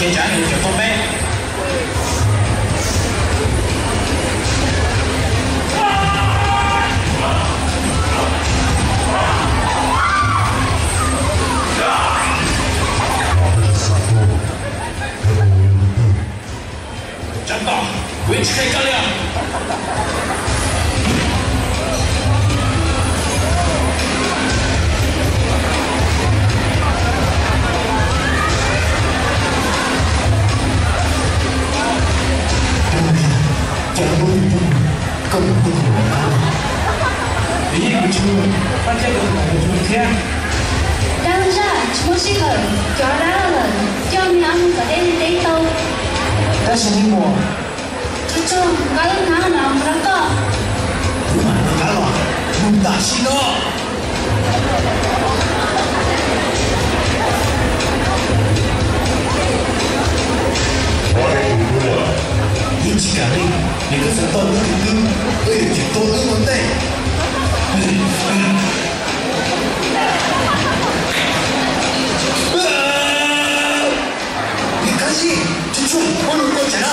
Tsav nws cov tau peb. Tsav tom, kuv tsis kheev koj li os. Cov lub tub, koj mus tuaj tus los qab. Vim yog kuv tsis mus, koj thiaj mus tus los thiab. Dab zaj tsis muaj sij hawm, cov dab lawm, coj me ab mus tom dej li teb tau. Tab sis me muam, tsuag tsuag nqa lub hnab no mus rau koj. Kuv mam li rov qab los, mus tam sim no. Yeej tsis kam li, yog koj xav tau lub tus twg, koj yuav tsum tuag ua ntej. Niam Kab Yij, tsuag tsuag, muab nws tua tsam na.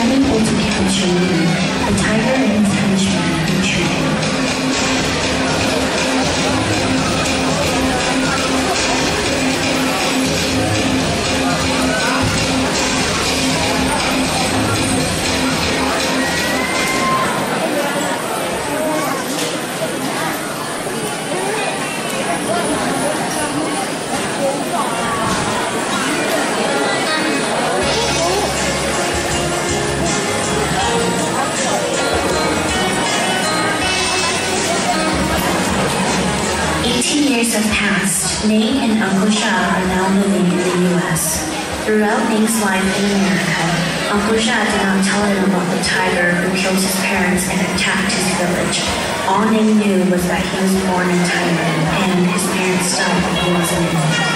Unable to capture Lee, the tiger and his henchmen retreated. Eighteen years have passed. Ning and Uncle Sha are now living in the U S. Throughout Ning's life in America, Uncle Sha did not tell him about the tiger who killed his parents and attacked his village. All Ning knew was that he was born in Thailand and his parents died when he was an infant.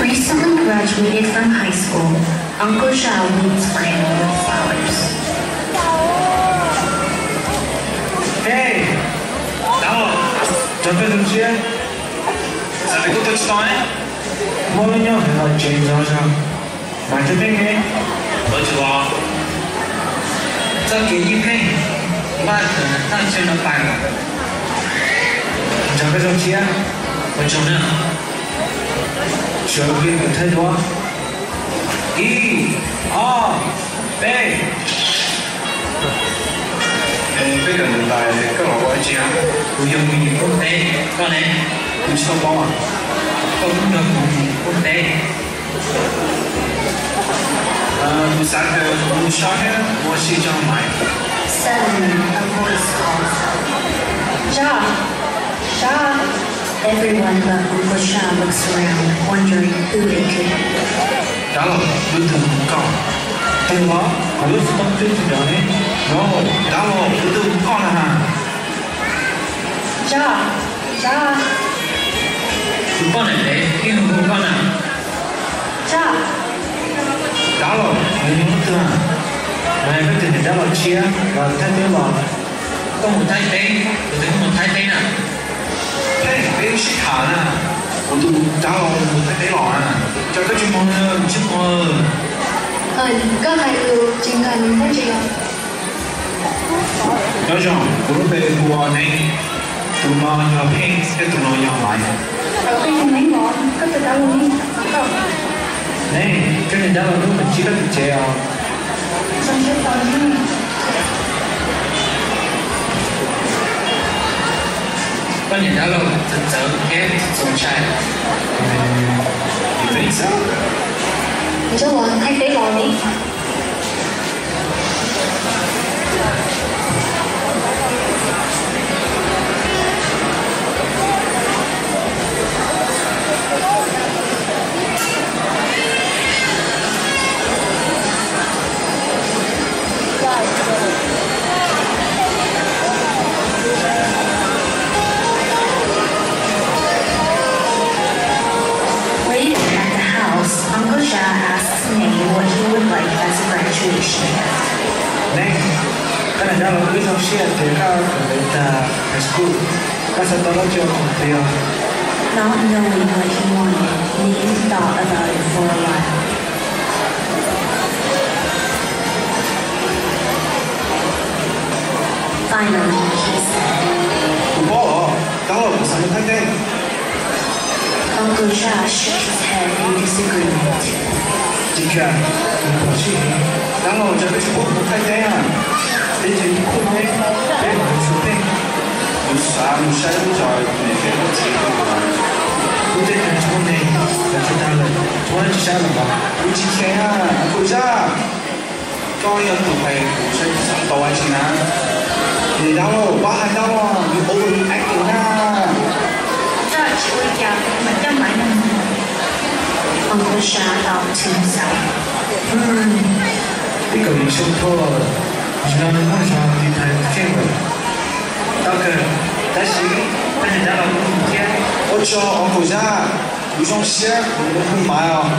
Recently graduated from high school, Uncle Sha waits for him with flowers. Hey, Dab Laug, nrog peb zoo siab. Xav tias koj tuaj tsis tau ne. Muaj lub nyob hauv los tsev ntxov zog, mas thiaj pheej ne. Ua tsis los. Txoj kev ib pheej, npaj tag chaw no pais. Nrog peb zoo siab. Ua tsaug na. Sawv kev mus thaij duab. Ib, ob, peb. Es peb kawm ntawv tas koj los ua dab tsi? Kuv yog me nyuam qub teb, koj ne? Kuv tsis tau paub. Koj kuj nrog kuv mus qub teb. Kuv xav kawm mus so thiab ua si tso mas. Suddenly, a voice calls, Sha! Sha! Everyone but Uncle Sha looks around, wondering who it could be. Dab Laug, tus twg hu koj? Tus los, kuv lub xov tooj twb tsis nrov ne. No, Dab Laug, tus twg hu koj na has? Sha! Sha! Tus poj niam phem ib hu hu koj na. Sha! Dab Laug, nws yog leej twg? Mas yog peb tus niam dab laug tshiab los thaij teb los. Koj mus thaij teb, kuv twb mus thaij teb na. Pheej peb sib tham na, kuv tus dab laug mus thaij teb los na. Cas koj tsis mus, tsis mus? Koj hais lus tsis nkag nws pob ntseg os. Nyob zoo, kuv lub npe hu ua Neeb. Tus no yog Pheej, thiab tus no yog Maiv. Koj tus neeg dab laug hnub nees ntsib koj tus tsev os. Koj niam dab laug txawv txawv thiab txaus ntshai. Ntsej muag thaij teb los li. Later at the house, Uncle Sha asks May what he would like as a graduation gift. May, koj niam dab laug kuj zoo siab tias koj kawm ntawv tag high school, koj xav tau dab tsi ua tus pliag? Not knowing what he wanted, May thought about it for a while. Finally, he said, Kuv paub os, dab laug, kuv xav mus thaij teb. Uncle Sha shook his head in disagreement. Tsis kam, kuv phom sij heev. Dab laug, cas peb tsis paub mus thaij teb na? Teb chaws ib khuj teb, peb mus tshuav pheej. Kuv xav mus saib lub zos niam thiab txiv. Lub teb chaws tsis muaj neeg, tsis tag lawm, tsis muaj dab tsi saib lawm os. Kuv tsis kheev na, Uncle Sha. Koj yog tus hais kuv saib tsis tau dab tsi na. Niam dab laug, pab hais dab laug, you overreacting na. Koj tsis ua cas, mam coj Maiv mus. Uncle Sha thought to himself. Twb kaum yim xyoo dhau lawm, nim no nws muaj zog tiv thaiv kheej lawm. Tau kawg, tab sis koj niam dab laug kuj mus thiab. Ua tsaug Uncle Sha, kuv zoo siab kuv mus hu Maiv os.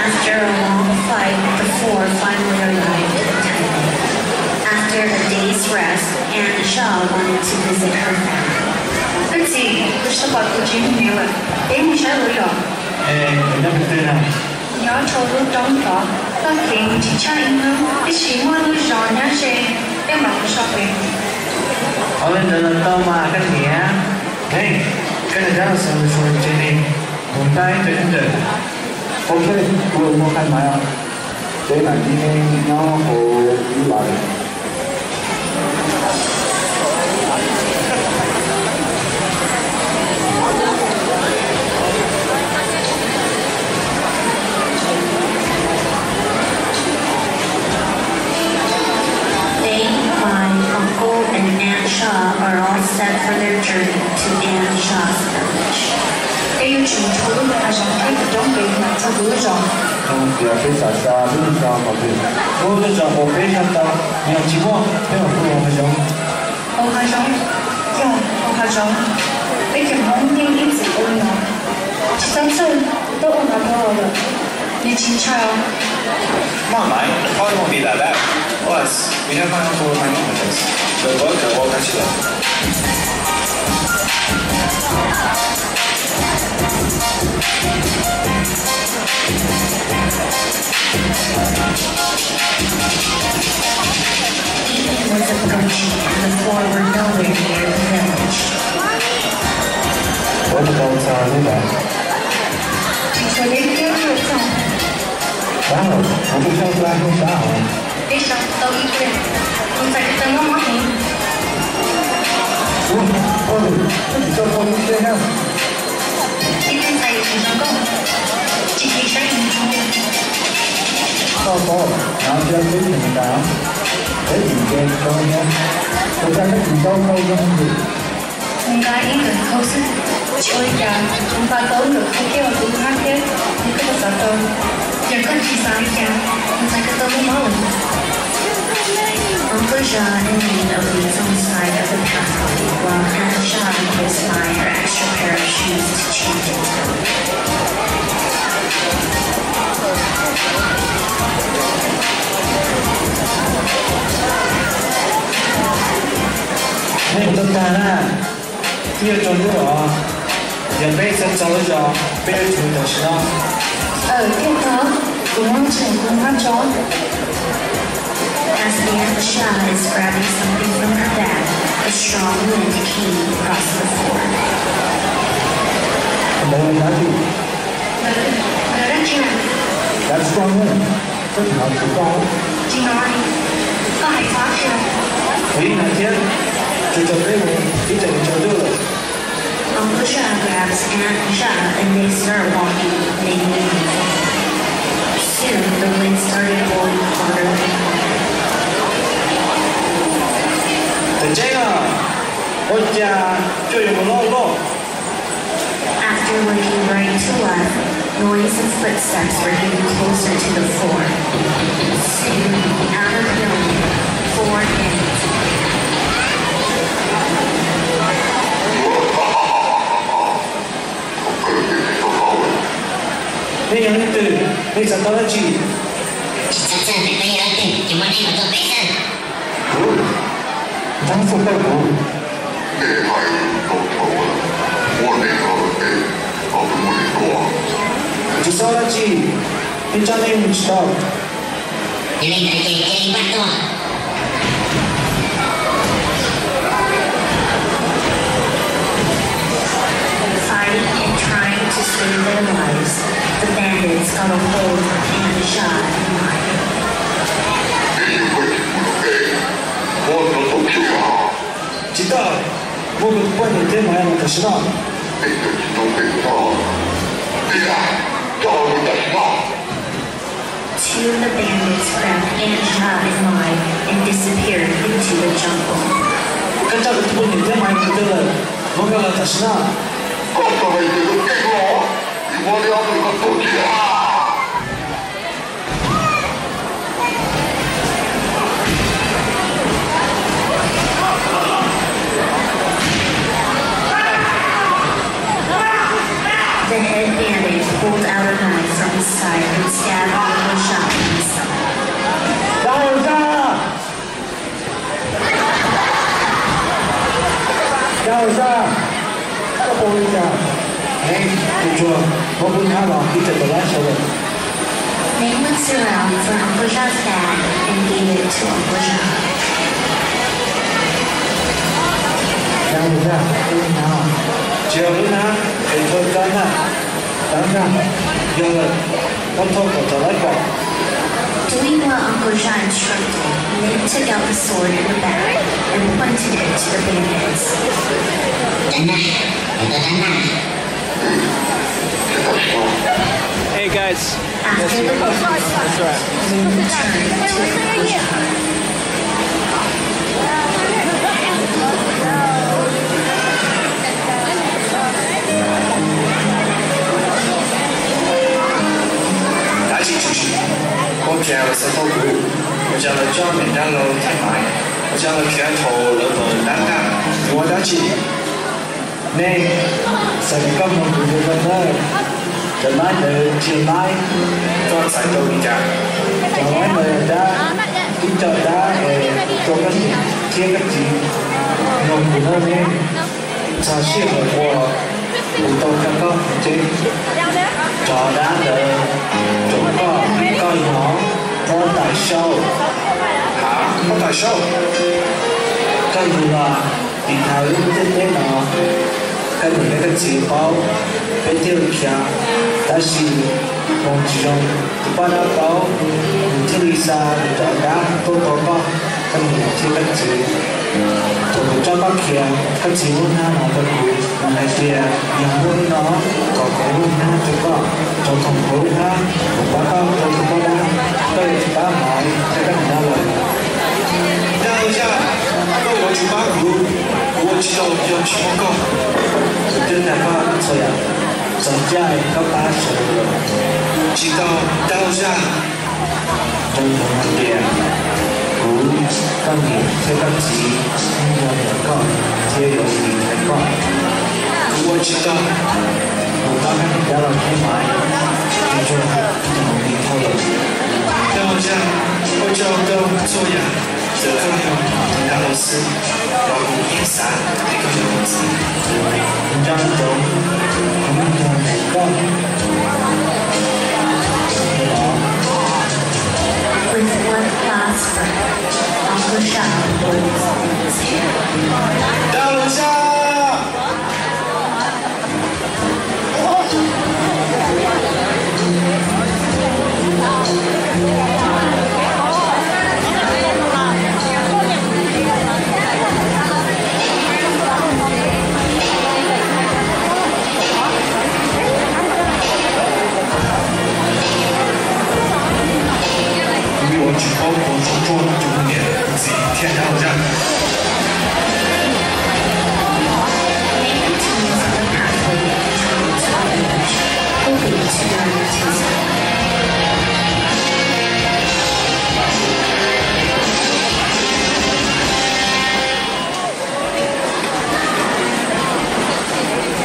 After a long flight, the four finally arrived in Taipei. After a day's rest, Aunt Sha wanted to visit her family. Koj txiv, kuv sawv pom tus txiv mus nyob lawm, peb mus saib lawv yom. Es kuv nyob qhov twg na? Nyob rau lub roob tod, koj khiav mus tsis tshaj ib hnub, tab sis muaj lub zos nyob ze, peb mam mus so pem. Ua li ntawd los tau mas koj niam. Heej, koj niam dab laug xav mus xyuas tsev neeg, mus npaj ib co nyiaj ntawm. Ok, kuv mus hais Maiv os. Peb mam li nyob hauv ib lais. They, my uncle and Aunt Sha are all set for their journey to Aunt Sha's village. Peb yuav tsum rau lub hav zoov thiab tus roob pem mus txog tus lub zos. Tias peb xav xa lub zos qhov twg? Lub zos uas peb xav tau, yog tsis muaj peb mam hu hav zoov. Hauv hav zoov, yog hauv hav zoov, peb cov Hmoob yeej ib txwm ua li no. Tsis txhob txhawj, tuaj ua no dhau los lawm, nws tsis ntshai os. Mom, Maiv, it probably won't be that bad. Plus, we have my uncle and my aunt with us. They'll both go all country life. Evening was approaching and the four were nowhere near the village. Ua tsis tau txog li lawm. Tsis tshua deb thiab tsis txog. Dab laug, kuv twb xyov tau ib pliag, kuv txais ko taw mob mob heev. Ua, ua, koj tsis tau tau ib pliag na. Ib tug ntxhais tsis zoo nkauj, tsis kheev saib li. Koj paub, nov yog peb tseem tas, peb tseem nce rau thiab. Ua cas koj tseem tau tau zoo li? Kuv nqa ib nkawm khau xwb, tsis ua li cas, kuv nqa tau nkawm khau kiag los kuv hab thiab, kuv twb xav tau. Yog koj tsis xav li cas, kuv txais ko taw mob mob lawm. Uncle Zha and Ning leans on the side of the pathway while Aunt Zha gives Mai her extra pair of shoes to change into. Nej mus tau tag na, twb yuav tsaus ntuj os. Yog peb xav txog lub zos, peb yuav tsum mus tam sim no. Aw, thiaj tau, kuv muaj tseem kuv muaj tso. As Aunt Zha is grabbing something from her bag, a strong wind came across the floor. Ntawd ntawd, that's strong wind. Koj thov kuv koj. Tsis hnov li. Koj hais txhob tsis. Kuv yeej hais thiab. Tsuas tso peb mus ib tsam yuav tsaus ntuj lawm. Uncle Zha grabs Aunt Zha and they start walking, making a move. Soon the wind started blowing harder and harder. Tam ntej no, ua cas cua yuav mus loj loj? After looking right to left, noise of footsteps were getting closer to the floor. Soon, out of nowhere, four heads. Nej yog leej twg? Nej xav tau dab tsi? Tsis txhob txhawj, peb yog leej twg, tsis muaj neeg mus tua peb xwb. Ntxhab xwb koj kuv. Tsis txhob dab tsi, peb tso nej mus tsis tau. Yog li ntawd ces cia li npaj tuaj. Fighting and trying to save their lives, the bandits got a hold of Aunt Zha and Mai. Tsis tau, muab kuv tus poj niam thiab Mai los tam sim no. Two of the bandits grabbed Aunt Zha and Mai and disappeared into the jungle. Koj coj kuv tus poj niam thiab Mai mus twg lawm? Muab nkawd los tam sim no. Koj txhob hais tias koj tij los, vim muab li ob tug no tua kiag. The head bandit pulled out a knife from his side and stabbed Uncle Zha in the stomach. Dag Zaj! Dag Zaj! Koj puas ua li cas? Heev, tus ntsuag, muab kuv hnab los, ib txhia tau lab sawv daws. Meng looks around for Uncle Zha's bag and gave it to Uncle Zha. Dag Zaj, koj lub hnab. Tsis yog lub hnab, es thua koj hnab. Dag Zaj, yog lawm, muab thauj kom txog lawv pom. Doing what Uncle Zha instructed, Meng took out the sword in the bag and pointed it to the bandits. Hey guys. After the bandits left, Meng turned to Uncle Zha. Dab tsi tshwm sim? Ua cas lawv xav tau kuv? Ua cas lawv coj niam dab laug thiab Maiv? Ua cas lawv khiav thaum lawv pom dab dab? Yuav ua dab tsi? Nej, xav tias koj mloog kuv hais ntawd, cov laib ntawd tsis yog laib. Koj xav rau li cas? Cov laib ntawd yog dab, ib co dab es tua koj niam thiab koj txiv. Mloog kuv nawb nej, txog sij hawm uas kuv tau qhia koj tseeb. Cov dab ntawd tsuas koj, koj yog Muab Tais Saub. Hab, Muab Tais Saub? Koj yug los tiv thaiv lub ntiaj teb no, koj niam thiab koj txiv paub, peb thiaj li khiav. Tab sis hmoov tsis zoo, tus poj dab paub, nws thiaj li xa nws cov dab tuaj tua koj, koj niam thiab koj txiv. Thaum kuv coj koj khiav, koj txiv muab hnab no rau kuv, nws hais tias yog muaj li no kom kuv muab hnab rau koj, rau thaum kuv lub hnab kuv pab koj tua tus poj dab, koj yuav tsis pab Maiv thiab koj niam dab lawm. Dag Zaj, koj yuav tsis pab kuv, kuv ua tsis tau yog tsis muaj koj. Kuv twb hais koj txhua yam, txog caij koj pab sawv daws lawm. Tsis tau, Dag Zaj. Zoo hais tias kuv Kuv, koj niam thiab koj txiv yeej yog nyiam koj thiab yuav tiv thaiv koj. Kuv ua tsis tau. Kuv pab koj niam cab los thiab mas, kuv tsuas mus tiv thaiv lawm. Dab Laug Zaj, ua tsaug koj txhua yam, txawm koj yog tus dab laug xwb los kuv yeej xav tias koj yog kuv txiv. Nco ntsoov, kuv yeej yog niam koj. With one last breath, Uncle Shao holds his hand. Dab Laug Zaj! Kuv yuav tsis paub puas tau ruaj tus niam tus txiv thiab Dab Laug Zaj.